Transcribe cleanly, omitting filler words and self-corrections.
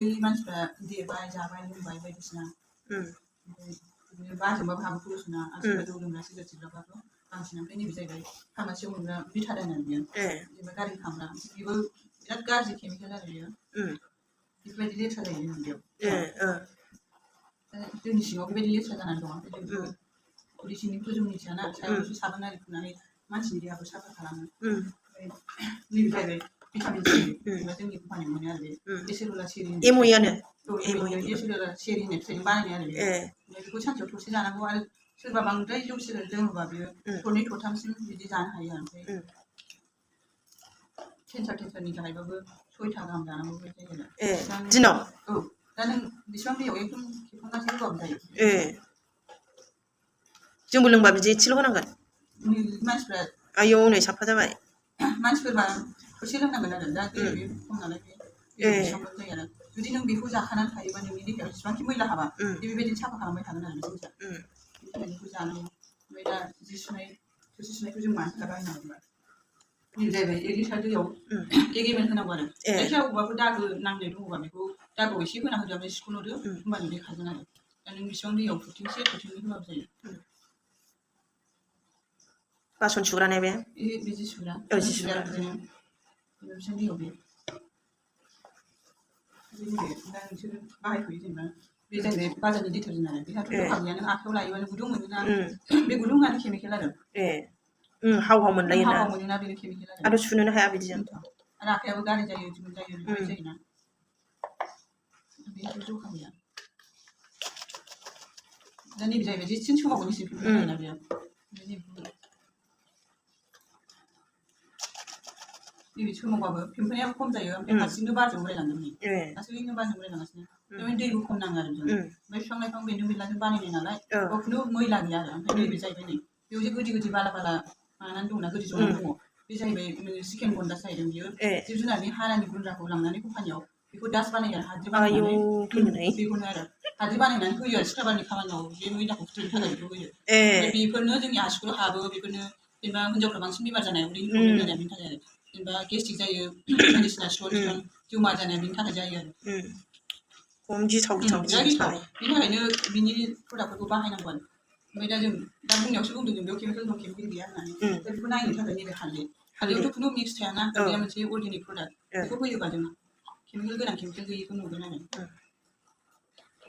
मानसिफ्रा देबाय जाबाय लोंबाय बायदिसिना बिदिनो बाजोंबाबो हाबो पुरुसना आरो जौ लोंग्रा सिगारेट सोबग्राबाबो बांसिन ओमफ्राय नैबे जाहैबाय फार्मासियाव मोनग्रा बिटाडाइन आरो बियो जेनेबा गारि खामग्रा बेबो बिराद गाज्रि केमिकेल आरो बियो बेफोरबायदि लेथ्रा जायो जोंनि बेयाव जोंनि सिङाव बेबायदि लेथ्रा जानानै दं ओमफ्राय जों उदै सिंनिखौ जों मिथियाना सायावसो साबोन आरि फुननानै मानसिनि देहाखौ साफा खालामो नैबे जाहैबाय भिटामिन सि जेनेबा जोंनि कम्पानियाव मोनो आरो बे सेलुलार सेरि एम'यानो सेलुलार सेरि होननाय फिथाइजों बानायनाय आरो बेयो बेखौ सानसेयाव थरसे जानांगौ आरो सोरबा बांद्राय जौ सिगारेट लोङोबा बेयो थरनै थरथामसिम बिदि जानो हायो ओमफ्राय केन्सारनि थाखायबाबो 6था गाहाम जानांगौ बेबायदि जायो दिनाव दा नों बेसेबां दैयाव एकदम खेबखांगासे होबाबो जायो जोंबो लोंबा बिदि एसेल' होनांगोन मानसिफ्रा आयौ नै साफा जाबाय मानसिफोरबा थरसे लोंनांगोन आरो दा दैया बे खम नालाय बे बेसेबांबो जायो आरो जुदि नों बेखौ जाखानानै थायोबा नोंनि देहायाव जेसेबांखि मैला हाबा बेबायदिनो साफा खालामबाय थागोन आरो बे जिनिसा बेनि थाखाय बेखौ जानांगौ ओमफ्राय दा जि सुनाय थोरसि सुनायखौ जों मानि थाखाय बाहायनांगौ नैबे जाहैबाय 1 लिटार दैयाव एगेमेन्ट होनांगौ आरो जायखिया अबावबाफोर दागो नांनाय दङबा बेखौ दागोआव एसे होना होदो ओमफ्राय सिख'नहरदो होमबानो बे खारगोन आरो दा नों बेसेबां दैयाव थरथिंसे थरथिंनै होबाबो जायो बासन सुग्रा ने बे जि सुग्रा जि सुग्रा बिदिनो बेसेबां दैयाव बे दा नोंसोर बाहायथ'यो जेनेबा बे जाहैबाय बाजारनि डिटारजेन्ट आरो बेहाथ' दखान गैया नों आखाइयाव लायोबानो गुदुं मोनोना बे गुदुङानो केमिकेल आरो हाव हाव मोनलायोना हाव हाव मोनोना बेनो केमिकेल आरो सुनोनो हाया बिदिजों आरो आखाइयाबो गाज्रि जायो दिगुन जायो बेबायदि जायोना बेहाथ' जखा गैया दा नैबे जाहैबाय जेसेनो सोमावगोन एसेनो पिम्पल जायोना बेयो नैबे सोमावबाबो पिम्पलआबो खम जायो ओमफ्राय हारसिंनो बारजों उरायलांगोन नै लासैनो बारजों उरायलांगासिनो ओमफ्राय दैबो खम नाङो आरो जों ओमफ्राय बिफां लाइफां बेन्दों बेनलाजों बानायनाय नालाय बेयाव खुनु मैला गैया आरो ओमफ्राय नैबे जाहैबाय नै बेयाव जे गोदि गोदि बाला बाला मानानै दंना गोदि जनानै दङ बे जाहैबाय चिकेन गन्डास जाहैदों बियो जिब जुनारनि हारानि गुन्द्राखौ लांनानै कम्पानियाव बेखौ डास्ट बानायो आरो हाद्रि बानायनानै बेखौनो आरो हाद्रि बानायनानै होयो आरो स्क्राबारनि खामानियाव बे मैलाखौ फुथुनो थाखाय बेखौ होयो ओमफ्राय बेफोरनो जोंनि आसुगुराव हाबो बेफोरनो जेनेबा हिनजावफ्रा बांसिन बेमार जानाय उदैनि प्रब्लेम जानाया बेनि थाखाय आरो जेनेबा गेस्ट्रिक जायो बायदिसिना स्टन जमा जानाया बेनि थाखाय जायो आरो खम गिथाव गिथाव बिराद गिथाव बेनि थाखायनो बिनि प्रडाक्टफोरखौ बाहायनांगौ आरो ओमफ्य दा जों दा बुंनायावसो बुंदों जों बेयाव केमिकेल दं केमिकेल गैया होननानै दा बेखौ नायनो थाखाय नैबे हालदैयावथ' खुनु मिक्स थायाना हालदैया मोनसे अर्गेनिक प्रडाक्ट बेखौ होयोबा जों केमिकेल गोनां केमिकेल गैयिखौ नुगोन आरो